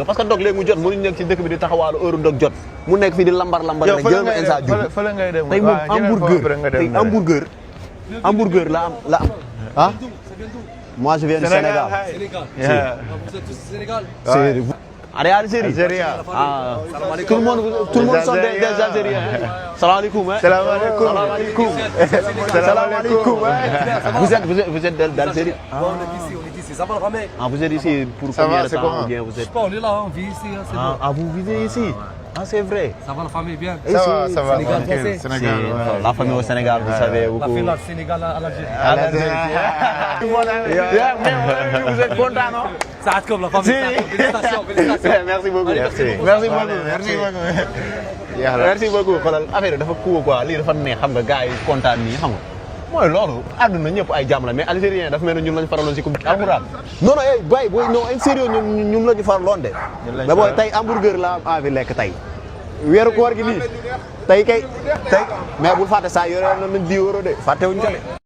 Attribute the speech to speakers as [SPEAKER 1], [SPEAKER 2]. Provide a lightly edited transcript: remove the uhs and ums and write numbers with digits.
[SPEAKER 1] parce que dog léegi mu jot mënuñ nekk ci dëkk bi di taxawaalu heure dog jot mu nekk fii di lambar rek jël ma insa ju tey moom hamburger la am ah moi je viens du Sénégal Algérie ah tout le monde sont des Algériens salaamaaleykum vous êtes d'Algérie
[SPEAKER 2] on est ici ça va la famille
[SPEAKER 1] vous êtes ici pour combien de temps ou bien vous êtes
[SPEAKER 2] je sais pas on est là on vit ici
[SPEAKER 1] vous vivez ici ah c'est vrai
[SPEAKER 2] ça va la famille bien
[SPEAKER 3] ça va
[SPEAKER 2] Sénégal
[SPEAKER 1] la famille au Sénégal vous savez beaucoup
[SPEAKER 2] la fille là Sénégal à l'Algérie
[SPEAKER 1] vous êtes content non
[SPEAKER 2] ça a comme la famille félicitations
[SPEAKER 1] merci beaucoup merci beaucoup xoolal affaire dafa cool quoi lii dafa neex xam nga gars yi kontaan nii xam nga mooy loolu àdduna ñëpp ay jàmm la mais algérien dafa mel ne ñun lañu faraloon si coupe alxuraan non non bay booy non ay sérieux ñun lañu faraloon de mais booy tey hamburger la am envie lekk tey weeru koor gi nii tey mais bul fàtte saa yore na nañ 10 € de fàttewuñ ko de